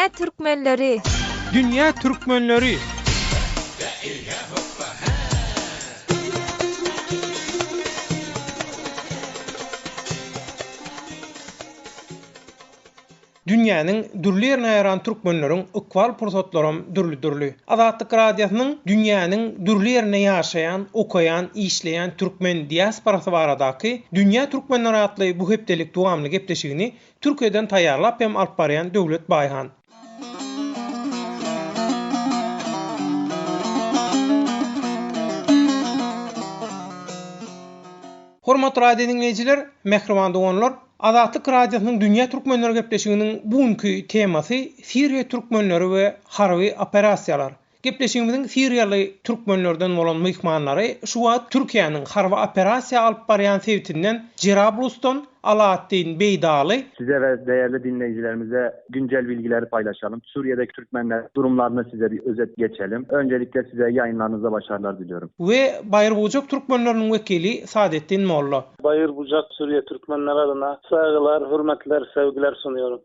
Dünýä türkmenleri! Dünýä türkmenleri! Dünýäniň dürli ýerine ýaýran türkmenleriň ykbal pursatlaram dürli-dürli. Azatlyk Radiosynyň dünýäniň dürli ýerinde ýaşaýan, okaýan, işleýän türkmen diasporasy baradaky Dünýä türkmenleri atly bu hepdelik dowamly gepleşigini Türkiýeden taýýarlap hem alyp barýan Döwlet Baýhan. Hormatly radio diňleýjiler, mähriban doganlar, Azatlyk Radiosynyň Dünýä Türkmenleri gepleşiginiň bu günki temasy Siriýa türkmenleri we harby operasiýalar. Gepleşigimiziň siriýaly türkmenlerden bolan myhmanlary şu wagt Türkiýäniň harby operasiýa alyp barýan sebitinden Jerablusdan Alaatdin Beýdaly, Size we değerli dinleýjilerimize güncel bilgileri paylaşalım. Suriye'deki Türkmenler durumlarını size bir özet geçelim. Öncelikle size yayınlarınızda başarılar diliyorum. We Baýyrbujuk türkmenleriniň wekili Sadetdin Molla. Bayırbucak Suriye Türkmenleri adına saygılar, hürmetler, sevgiler sunuyorum.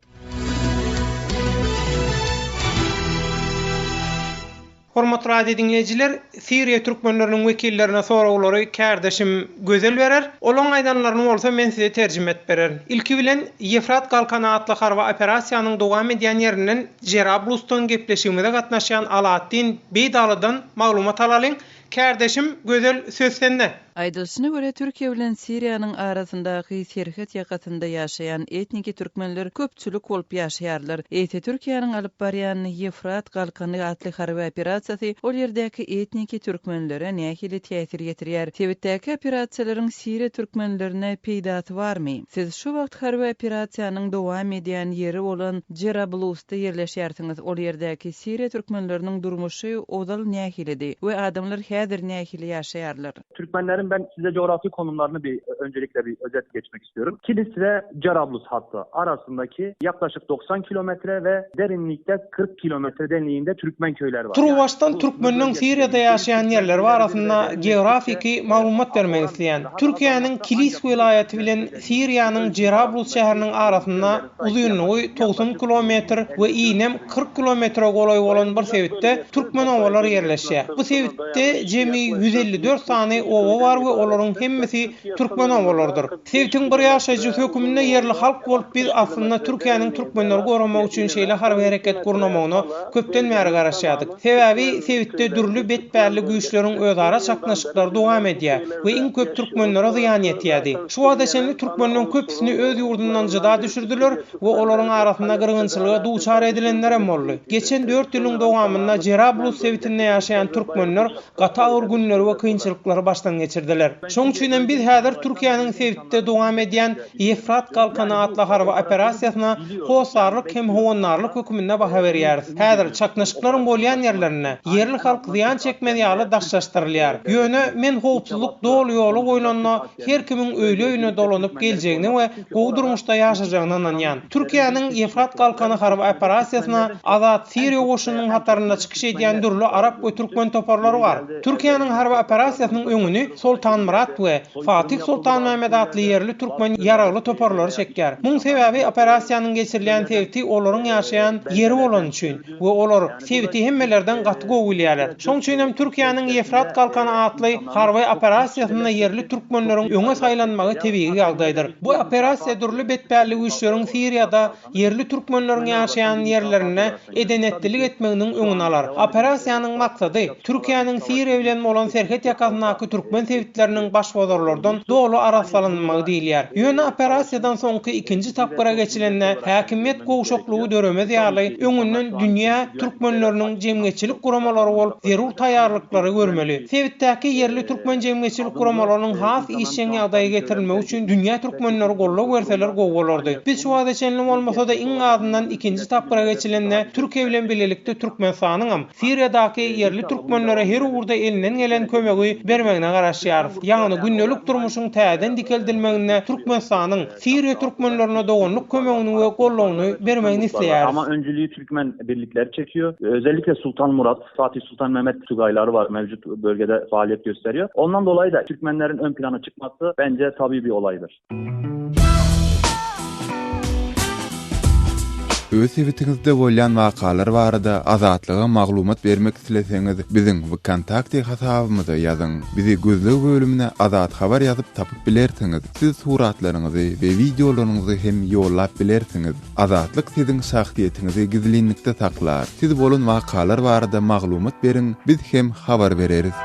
Hormatly radio diňleýjiler, Siriýa türkmenleriniň wekillerine soraglary kärdeşim Gözel berer. Olaň aýdanlaryny bolsa men size terjime edip bererin. Ilki bilen Ýefrat galkany atly harby operasiýanyň dowam edýän ýerinden Jerablusdan gepleşigimize gatnaşýan Alaatdin Beýdalydan maglumat alalyň. Kärdeşim Gözel söz sende. Aýdylyşyna görä, Türkiýe bilen Siriýanyň arasyndaky serhet ýakasynda ýaşaýan etniki türkmenler köpçülik bolup ýaşaýarlar. Eýse Türkiýäniň alyp barýan Ýefrat galkany atly harby operasiýasy ol ýerdäki etniki türkmenlere nähili täsir ýetirýär? Sebitdäki operasiýalaryň siriýa türkmenlerine peýdasy barmy? Siz şu wagt harby operasiýanyň dowam edýän ýeri bolan Jerablusda ýerleşýärsiňiz. Ol ýerdäki siriýa türkmenleriniň durmuşy ozal nähilidi we adamlar häzir nähili ýaşaýarlar? Türkmenlerin ben size coğrafi konumlarını bir öncelikle bir özet geçmek istiyorum. Kilis ve Cerablus hattı arasındaki yaklaşık 90 kilometre ve derinlikte 40 kilometre derinliğinde Türkmen köyleri var. Turuwbaşdan türkmenleň Siriýada ýaşaýan ýerleri barasynda geografiki maglumat bermek isleýän. Türkiýäniň Kilis welaýaty bilen Siriýanyň Jerablus şäheriniň arasynda uzynlygy 90 kilometr we inem 40 kilometre golaý bolan bir sebitde türkmen obalary ýerleşýär. Bu sebitde jemi 154 sany oba bar we olaryň hemmesi türkmen obalarydyr. Sebitiň bir ýaşaýjysy höküminde ýerli halk bolup biz aslynda Türkiýäniň türkmenleri goramak üçin şeýle harby hereket gurnamagyna köpden bäri garaşýardyk. Sebäbi sebitde dürli betpälli güýçleriň özara çaknyşyklary dowam edýär we iň köp türkmenlere zyýan ýetýärdi. Şu wagta çenli türkmenleň köpüsini öz ýurdundan jyda düşürdiler we olaryň arasynda gyrgynçylyga duçar edilenlerem boldy. Geçen dört ýylyň dowamynda Jerablus sebitinde ýaşaýan türkmenler gaty agyr günleri we kynçylyklary başdan geçirdiler. Şoň üçinem biz häzir Türkiýäniň sebitde dowam edýän Ýefrat galkany atly harby operasiýasyna hossarlyk hem howandarlyk höküminde baha berýäris. Häzir çaknyşyklaryň bolýan ýerlerinde ýerli halk zyýan çekmez ýaly daşlaşdyrylýar. Ýöne men howpsuzlyk doly ýola goýlanda her kimiň öýli-öýüne dolanyp geljegine we gowy durmuşda ýaşajagyna ynanýan. Türkiýäniň Ýefrat galkany harby operasiýasyna Azat Siriýa goşunynyň hatarynda çykyş edýän dürli arap we türkmen toparlary bar. Türkiýäniň harby operasiýasynyň öňüni Soltanmyrat we Fatih Soltan Mehmet atly ýerli türkmen ýaragly toparlary çekýär. Muň sebäbi operasiýanyň geçirilýän sebiti olaryň ýaşaýan ýeri bolany üçin we olar sebiti hemmelerden gaty gowy bilýärler. Şoň üçinem Türkiýäniň Ýefrat galkany atly harby operasiýasynda ýerli türkmenleriň öňe saýlanmagy tebigy ýagdaýdyr. Bu operasiýa dürli betpälli güýçleriň Siriýada ýerli türkmenleriň ýaşaýan ýerlerinde eden-etdilik etmeginiň öňüni alar. Operasiýanyň maksady, Türkiýäniň Siriýa bilen bolan serhet ýakasyndaky türkmen sebitleriniň başbozarlardan doly arassalanmagy diýilýär. Ýöne operasiýadan soňky ikinji tapgyra geçilende, häkimiýet gowşaklygy döremez ýaly, öňünden dünýä türkmenleriniň jemgyýetçilik guramalary bolup zerur taýýarlyklary görmeli. Sebitdäki ýerli türkmen jemgyýetçilik guramalarynyň has işjeň ýagdaýa getirilmegi üçin dünýä türkmenleri goldaw berseler gowy bolardy. Biz şu wagta çenli bolmasa-da iň azyndan ikinji tapgyra geçilende Türkiýe bilen bilelikde Türkmenistanyňam Siriýadaky ýerli türkmenlere her ugurda elinden gelen kömegi bermegine garaşýarys. Ýagny gündelik durmuşyň täzeden dikeldilmeginde Türkmenistanyň Siriýa türkmenlerine doganlyk kömegini we goldawyny bermegini isleýäris. Ama öncülüğü Türkmen birlikleri çekiyor. Özellikle Sultan Murat, Fatih Sultan Mehmet Tugayları var mevcut bölgede faaliyet gösteriyor. Ondan dolayı da Türkmenlerin ön plana çıkması bence tabii bir olaydır. Öz sebitiňizde bolýan wakalar barada Azatlyga maglumat bermek isleseňiz, biziň Wkontakte hasabymyza ýazyň. Bizi gözleg bölümine Azat Habar ýazyp tapyp bilersiňiz. Siz suratlaryňyzy we wideolaryňyzy hem ýollap bilersiňiz. Azatlyk siziň şahsyýetiňizi gizlinlikde saklar. Siz bolan wakalar barada maglumat beriň, biz hem habar bereris.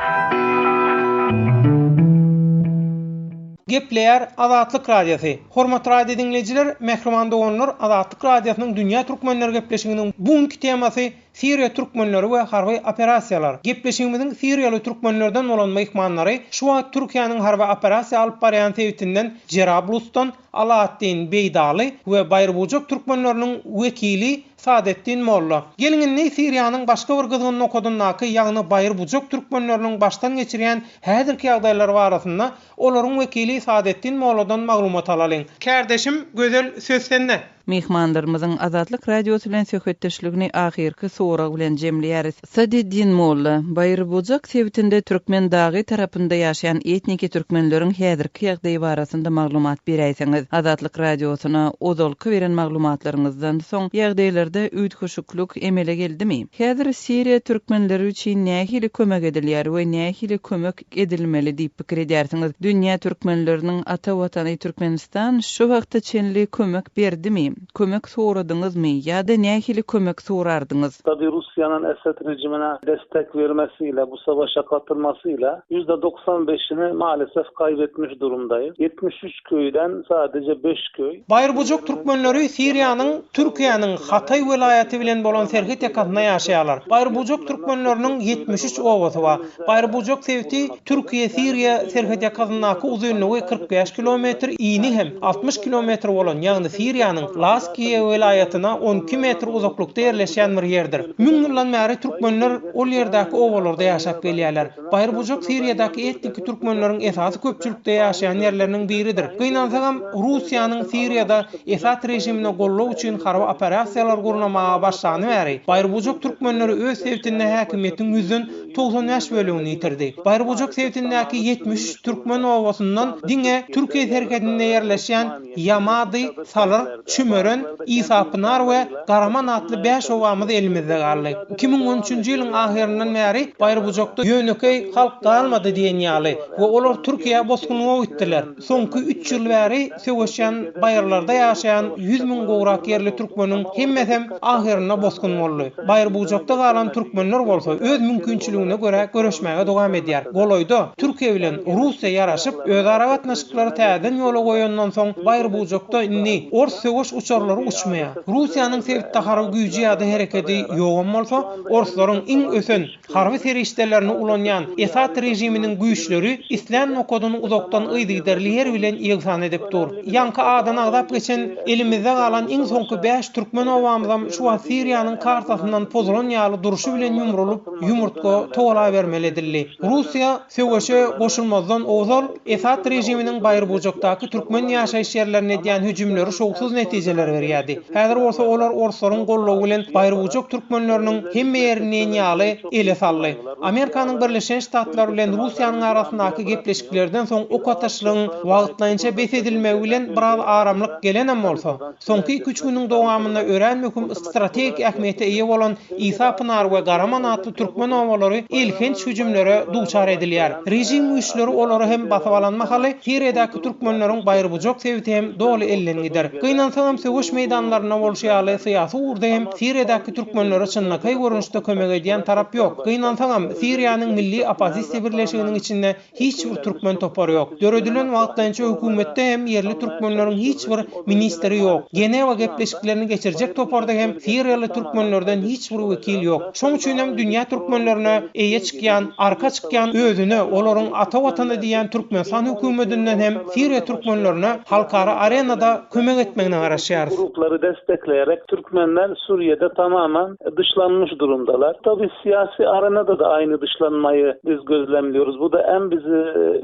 Gepleýär Azatlyk Radiosy. Hormatly radio diňleýjiler, mähriban doganlar, Azatlyk Radiosynyň Dünýä Türkmenleri gepleşiginiň bu günki temasy Siriýa türkmenleri we harby operasiýalar. Gepleşigimiziň siriýaly türkmenlerden bolan myhmanlary şu wagt Türkiýäniň harby operasiýa alyp barýan sebitinden Jerablusdan Alaatdin Beýdaly we Baýrybujak türkmenleriniň wekili Sadetdin molla. Geliň indi Siriýanyň başga bir gyzgyn nokadyndaky ýagny Baýyrbujak türkmenleriniň başdan geçirýän häzirki ýagdaýlary barasynda olaryň wekili Sadetdin molladan maglumat alalyň. Kärdeşim Gözel söz sende. Myhmanlarymyzyň Azatlyk Radiosy bilen söhbetdeşligini ahyrky sorag bilen jemleýäris. Sadeddin molla, Baýyrbujak sebitinde türkmen dagy tarapynda ýaşaýan etniki türkmenleriň häzirki ýagdaýy barasynda maglumat beräýseňiz. Azatlyk Radiosyna ozalky beren maglumatlaryňyzdan soň ýagdaýlarda üýtgeşiklik emele geldimi? Häzir Siriýa türkmenleri üçin nähili kömek edilýär we nähili kömek edilmeli diýip pikir edýärsiňiz? Dünýä türkmenleriniň ata watany Türkmenistan şu wagta çenli kömek berdimi? Kömek soradyňyzmy ýa-da nähili kömek sorardyňyz? Tabi Russiýanyň Esed rejimine destek bermesiyle, bu savaşa katylmasıyla %95-ini maalesef kaybetmiş durumdaýyz. 73 köýden sadece 5 köý. Baýyrbujak türkmenleri Siriýanyň Türkiýäniň Hataý welaýaty bilen bolan serhet ýakasynda ýaşaýarlar. Baýyrbujak türkmenleriniň 73 obasy bar. Baýyrbujak sebiti Türkiýe-Siriýa serhetýakasyndaky uzynlygy 45 kilometr, ini hem 60 kilometr bolan, ýagny Siriýanyň Lazkiýe welaýatyna 12 metr uzaklykda ýerleşýän bir ýerdir. Müň ýyldan bäri türkmenler ol ýerdäki obalarda ýaşap gelýärler. Baýyrbujak Siriýadaky etniki türkmenleriň esasy köpçülikde ýaşaýan ýerleriniň biridir. Gynansagam, Russiýanyň Siriýada Esad režimine goldaw üçin harby operasiýalar gurnamaga başlany bäri, Baýyrbujak türkmenleri öz sebitinde häkimiýetiň ýüzden 95 bölegini ýitirdi. Baýyrbujak sebitindäki 73 türkmen obasyndan diňe Türkiýe serhedinde ýerleşýän Ýamady, Salyr, Çümeren, Isapynar we Garaman atly bäş obamyz elimizde galdy. 2013-nji ýylyň ahyryndan bäri Baýyrbujakda ýönekeý halk galmady diýen ýaly we olar Türkiýä bosgunlyga gitdiler. Soňky üç ýyl bäri söweşýän baýyrlarda ýaşaýan 100 müň gowrak ýerli türkmeniň hemmesem ahyrynda bosgun boldy. Baýyrbujakda galan türkmenler bolsa öz mümkinçiligine görä göreşmäge dowam edýär. Golaýda Türkiýe bilen Russiýa ýaraşyp, özara gatnaşyklary täzeden ýola goýandan soň Baýyrbujakda indi ors söweş uçarlary uçmaýar. Russiýanyň sebitde harby güýji ýa-da herekedi ýogam bolsa, orslaryň iň ösen harby serişdelerini ulanýan Esad režiminiň güýçleri islän nokadyny uzakdan yzygiderli ýer bilen ýegsan edip dur. Ýaňky adyny agzap geçen elimizde galan iň soňky bäş türkmen obamyzam şu wagt Siriýanyň kartasyndan pozulan ýaly durşy bilen ýumrulyp, ýumurtga togalabermeli edildi. Russiýa söweşe goşulmazdan ozal Esad režiminiň Baýyrbujakdaky türkmen ýaşaýyş ýerlerine edýän hüjümleri şowsuz netijeler berýärdi. Häzir bolsa olar orslaryň goldawy bilen Baýyrbujuk türkmenleriniň hemme ýerini diýen ýaly ele saldy. Amerikanyň Birleşen Ştatlary bilen Russiýanyň arasyndaky gepleşiklerden soň ok atyşlygyň wagtlaýynça bes edilmegi bilen biraz aramlyk gelenem bolsa, Soňky iki-üç günüň dowamynda örän möhüm strategik ähmiýete eýe bolan Isa Pynar we Garaman atly türkmen obalary elhenç hüjümlere duçar edilýär. Režim güýçleri olary hem basyp alan mahaly Siriýadaky türkmenleriň Baýrybujak sebiti hem doly elden gider. Gynansagam söweş meýdanlarynda bolşy ýaly syýasy ugurda hem Siriýadaky türkmenlere çynlakaý görnüşde kömek edýän tarap ýok. Gynansagam Siriýanyň Milli oppozisiýa birleşiginiň içinde Hiç bir türkmen topary ýok. Döredilen wagtlaýynça hökümetde hem ýerli türkmenleriň hiç bir ministri ýok. Genewa gepleşiklerini geçirjek toparda hem siriýaly türkmenlerden hiç bir wekil ýok. Şoň üçin hem dünýä türkmenlerine eýe çykýan, arka çykýan özüne olaryň ata watany diýýän Türkmenistan hökümedinden hem siriýa türkmenlerine halkara arenada kömek etmegine garaşýarys. Gruplary destekleyerek Türkmenler Suriye'de tamamen dışlanmış durumdalar. Tabii Siyasi arenada da aynı dışlanmayı biz gözlemliyoruz. Bu da en bizi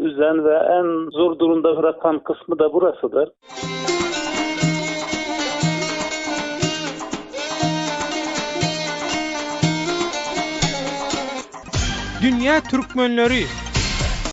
üzen ve en zor durumda bırakan kısmı da burasıdır. Dünýä Türkmenleri!